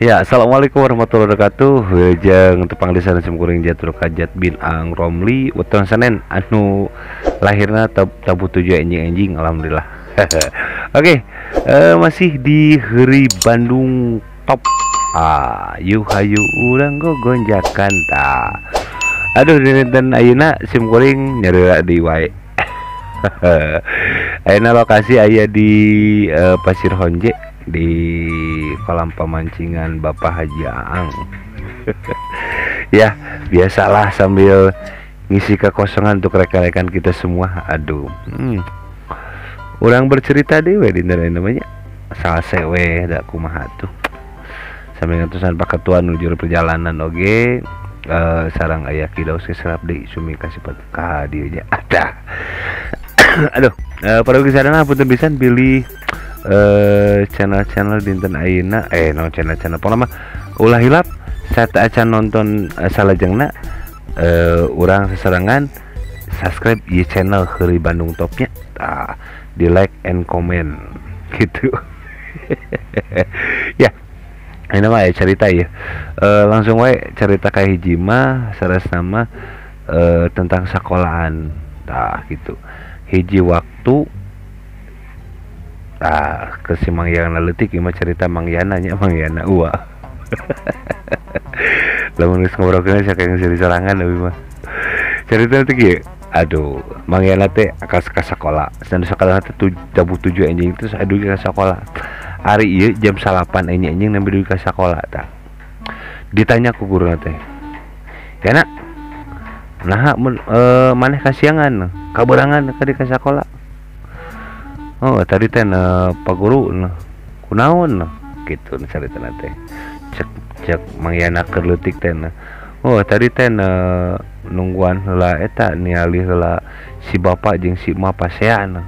Ya, assalamualaikum warahmatullahi wabarakatuh. Wilujeng tepang di sana simkuring Jatur Kajat bin Ang Romli weton Senin anu lahirna tabuh 7 enjing-enjing, alhamdulillah. Oke, masih di Heureuy Bandung Top. Ayu hayu urang gogonjakan ta. Aduh, dinten ayeuna simkuring nyarira di wae. Ayeuna lokasi aya di Pasir Honje di kolam pemancingan Bapak Haji Aang. Ya, biasalah sambil ngisi kekosongan untuk rekan-rekan kita semua. Aduh, orang bercerita dewe dinten namanya salse we da kumaha tuh. Sambil ngatusan Pak Ketua nuju perjalanan oge, sarang aya kidaus serap deui sumi kasih ka dieu nya. Ada. Aduh, para sadana punten pisan bilih channel-channel dinten ayeuna, no channel-channel pokona mah ulah hilap saat acan nonton salajengna, urang seserangan subscribe ieu channel Heureuy Bandung Topnya, di like and comment gitu. Ya, ini mah ya cerita ya, langsung wae cerita ka hiji mah saresna mah tentang sekolahan tah gitu. Hiji waktu ke si Mang Yana leutik ieu mah cerita Mang Yana nya, Mang Yana uwa. Lamun geus ngobrolkeun saking seuri sorangan euy mah. Cerita teh kieu, aduh, Mang Yana teh ka sakola. Cenah sakola teh tabuh 7 enjing terus aduh ka sakola. Ari ieu jam 9 enjing nembe dugi ka sakola tah. Ditanya ku guruna teh. "Yana, naha mun maneh kasiangan, kaberangan ka di ka sakola?" "Oh, tadi teh Pak Guru kunaon?" Gitu caritana teh. Cek cek Mang Yana keur leutik teh. "Oh, tadi teh nungguan heula eta ningali heula si bapak jeung si emak pasean."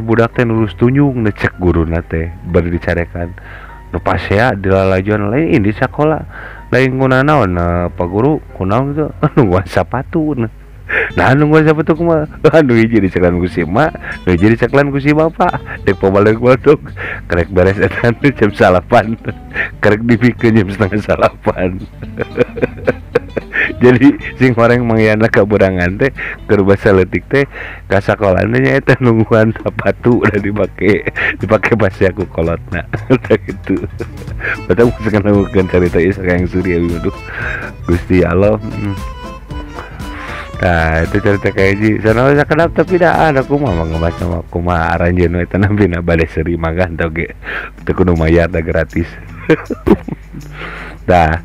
Budak teh nurus tunjung cek guruna teh bari dicarekan. Nu pasea dilalajuan lain di sakola. Lain kunaon Pak Guru, kunaon gitu? Nungguan sapatu. Nah, nungguan sapatu kumaha? Anu hiji diceklan ku si emak, nu hiji diceklan ku si bapak. Dek pabalik-balik kerek beres eta jam 9, kerek dipikeun jam 8:30. Jadi sing horeng Mang Yana kaberangan teh keur basa leutik teh ka sakolana nya eta nungguan sapatu udah dipake pasea ku kolotna. Gitu. Batak geus ngeuneukeun carita ieu sakayang suri abi aduh. Gusti Allah. Nah, itu cerita kayak ji. Sana sakedap tapi dah ada kumaha mah ngebaca mah kumaha aranjeun we teh nampina bade seuri magan tau ge. Teu kudu mayar da gratis. Nah,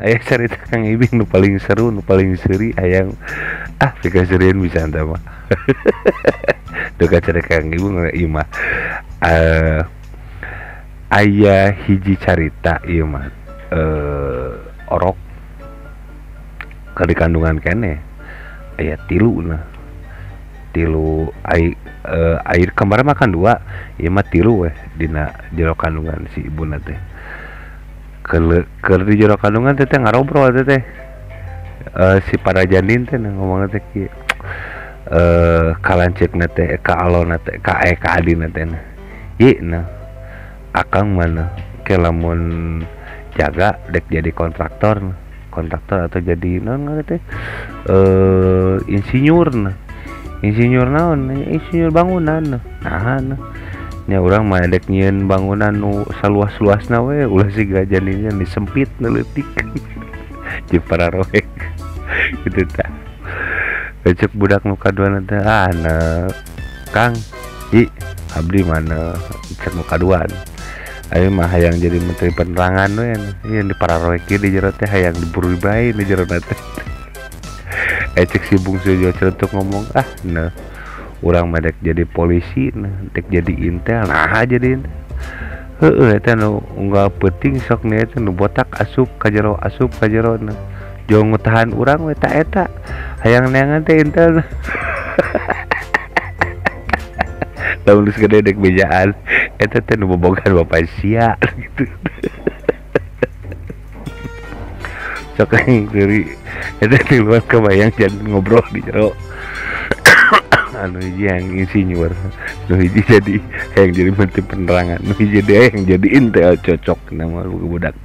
aya cerita Kang Ibing nu paling seru, nu paling seuri hayang pikeun seurieun bisa teh mah. Duka cerita Kang Ibing ieu mah. Aya hiji carita ieu mah. Orok ke di kandungan kene aya tilu nah, tilu air kembar makan dua ieu mah tilu weh dina jero kandungan si ibuna teh. Keur di jero kandungan teh ngarobrol teh si para janin teh ngomongna teh kieu, ka lanceukna teh, ka alona teh, ka ka adina teh, "Ye nah akang mana ke lamun jaga dek jadi kontraktor atau jadi naon teh, insinyur nah, insinyur naon, insinyur bangunan." Nah, nya urang mah dek nyieun bangunan nu saluas-luasna we ulah siga janinnya disempit leutik jeung para roek gitu tah. Cek budak nu kaduana teh, "Ah, Kang, i abdi mana cek nu kaduan. Ayo mah hayang jadi menteri penerangan we, ieu di para roek di jero teh hayang diburu bae di jero teh." Cek si bungsu celetuk ngomong, "Ah, nah urang mah dek jadi polisi, nah dek jadi intel, nah jadi intel. Heueuh eta nu unggal peuting sok nih eta nu botak asup ka jero nah. Jauh ngutahan urang we ta eta hayang neangan teh intel." Lamun geus gede dek bejaan eta teh nu bobogan bapak sia gitu. Sok dari eta tiluan kebayang jangan ngobrol di jero. Anu hiji yang insinyur, nu hiji jadi yang jadi menteri penerangan, nu hiji dia yang jadi intel, cocok nama budak.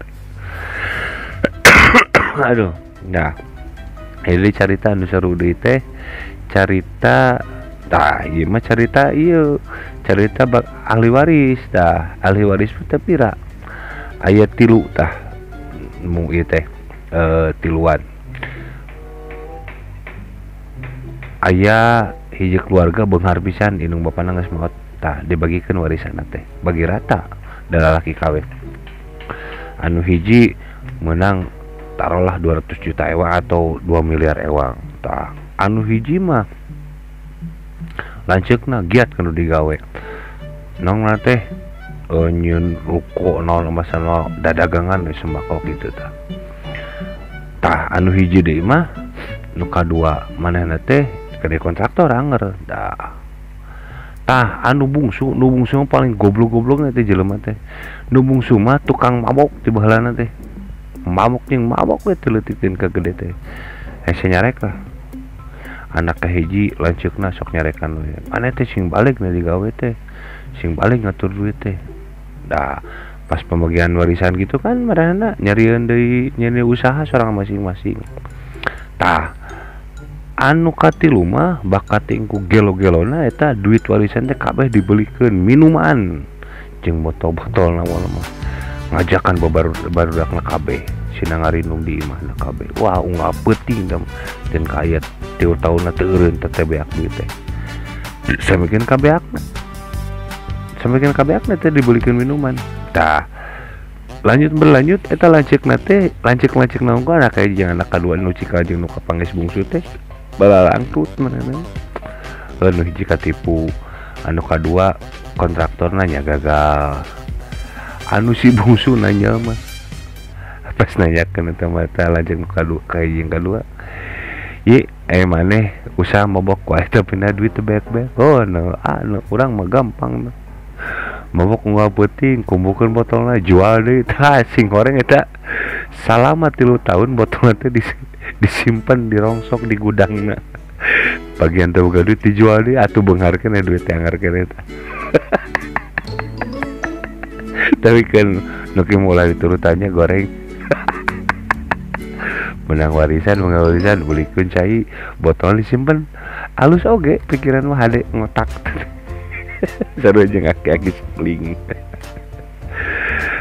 Aduh, nah ini carita anu seru deui teh, carita tah ieu mah carita ieu, carita bak ahli waris tah, ahli waris teh pira aya 3 tah mu ieu teh tiluan. Aya hiji keluarga beunghar pisan, indung bapana geus maot tah dibagikeun warisanna teh bagi rata da lalaki kabeh. Anu hiji menang taruhlah 200 juta ewang atau 2 miliar ewang tah. Anu hiji mah lanceukna giat kanu digawe nong teh nyieun ruko naon masana dadagangan sembako kitu tah. Tah anu hiji deui mah nu kadua manehna teh kade kontraktor anger dah. Tah anu bungsu, nu bungsu paling goblok-goblokna teh jelema teh. Nu bungsu mah tukang mabok ti baheulana teh. Mabok jeung mabok we teu leutikkeun ka gede teh. Hese nyarek lah. Anak kahiji lanceukna sok nyarekan we. Maneh teh sing balik na digawe teh. Sing balik ngatur duit teh. Dah pas pembagian warisan gitu kan marana nyarieun deui nyieun usaha sorang masing-masing. Tah anu katilu mah bakat ku gelo-gelona eta duit warisan teh kabeh dibelikeun minuman jeung botol-botol naon mah. Ngajakan babarudakna kabeh sina ngarinung di imahna kabeh. Wah unggal peuting dan kaya 3 taunna teu eureun teh beak duit teh. Samikeun kabeakna. Samikeun kabeakna teh dibelikeun minuman. Tah lanjut berlanjut eta lanceukna teh lanceuk-lanceukna unggul anak kayak jeung anak kadua nu cikal jeung nu kapanggis bungsu teh balalangkut manehna. Anu hiji katipu, anu kadua kontraktor nanya gagal. Anu si bungsu nanya mah pas nanyakeun eta mata lanceuk nu kadua ka jeung kadua. Ye, maneh usaha mabok wae tapi na duit teu beak-beak. Oh, no, anu urang mah gampang no. Mabok unggal peuting, kumpulkeun botolna jual deui. Tah sing goreng eta salama 3 tahun botolna teh disimpan dirongsok di gudangna. Bagian teu boga duit dijual deui atuh beungharkeun duit teh anggarkeun eta. Tapi kan nu kieu mulai diturutannya goreng. Menang warisan belikeun cai botol disimpen. Alus oge pikiran mah hade ngotak. Seru jeung aki-aki sepling.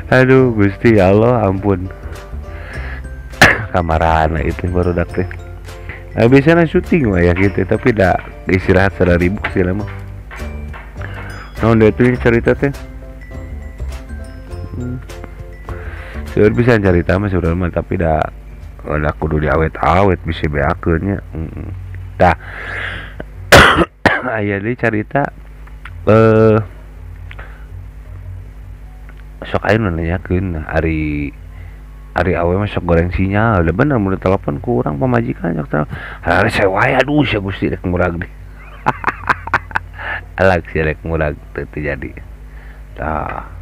Aduh Gusti ya Allah ampun. Kamarana itu barudak teh. Nah, biasanya syuting mah ya gitu, tapi dah istirahat sadaribu sih lama. Naon deui tuh cerita teh? Seueur bisa cerita mah seueur mah tapi dah udah kudu diawet-awet bisa beakeun nya. Tah. Aya deui carita sok aya nu nanyakeun ari awe mah sok goreng sinyal. Da bener mun ditelepon ku urang pamajikan sok telepon. Hari saya wae aduh sia Gusti rek murag deui. Alag sia rek murag teu jadi. Tah.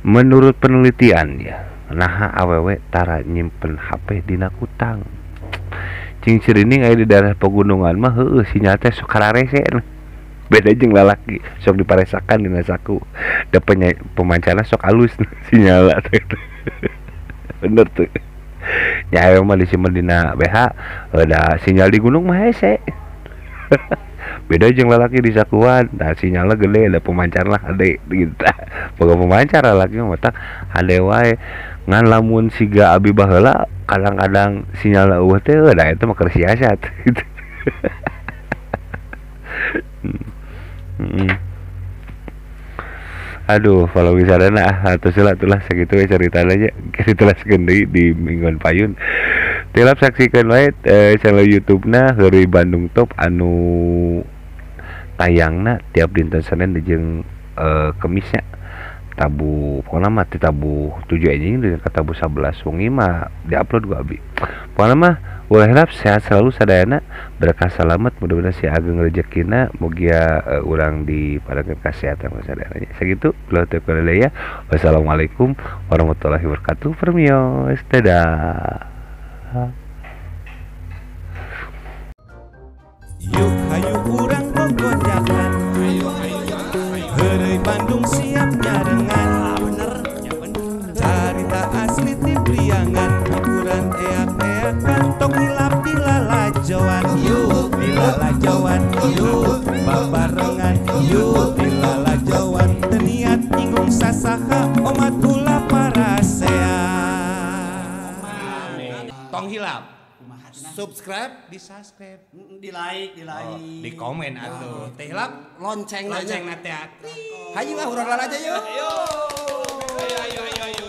Menurut penelitian ya, naha awewe tara nyimpen HP dina kutang. Cing cirining aya di daerah pegunungan mah heueuh sinyal teh sok kararese. Beda jeung lalaki sok diparesakan dina saku. Da pemancarna sok alus sinyal teh. Bener tuh. Nya awewe mah disimpen dina BH, da sinyal di gunung mah hese. Beda jeung lalaki di sakuan, nah sinyalnya gede, ada pemancar lah hade gitu. Boga pemancar lalaki mah tah hade wae. Ngan lamun siga abi baheula kadang-kadang sinyalna eueuh teh da eta mah keur siasat gitu. Aduh, kalau misalnya atau sila itulah segitu we ceritana nya. Ditelaskeun deui di mingguan payun. Tilap saksikan wae channel YouTube-na Heureuy Bandung Top anu tayangna tiap dinten Senin jeung Kemisnya. Tabuh pokona mah ti tabuh 7 anjing jeung ka tabuh 11 wengi mah diupload ku abi. Pokona mah ulah hilap sehat selalu sadayana, berkah salamet, mudah-mudahan si ageng rezekina, mugia urang dipadangkeun kasehatan sadayana. Sakitu ya. Wassalamualaikum warahmatullahi wabarakatuh. Permios, dadah. Yuk hayu. Hayu urang gogojakan. Heureuy Bandung siap nyarengan. Carita asli ti Priangan, hiburan eak-eakan, tong hilap dilalajoan. Yuk dilalajoan, yuk babarengan, yuk dilalajoan. Teu niat nyinggung sasaha, omat ulah parasea. Tong hilap. Subscribe, di subscribe, Di like, di like. Di komen atuh. Teh hilap Lonceng lonceng nanya. na teh. Hayu ah, urang lalajo yuk. Ayo. Ayo ayo ayo ayo.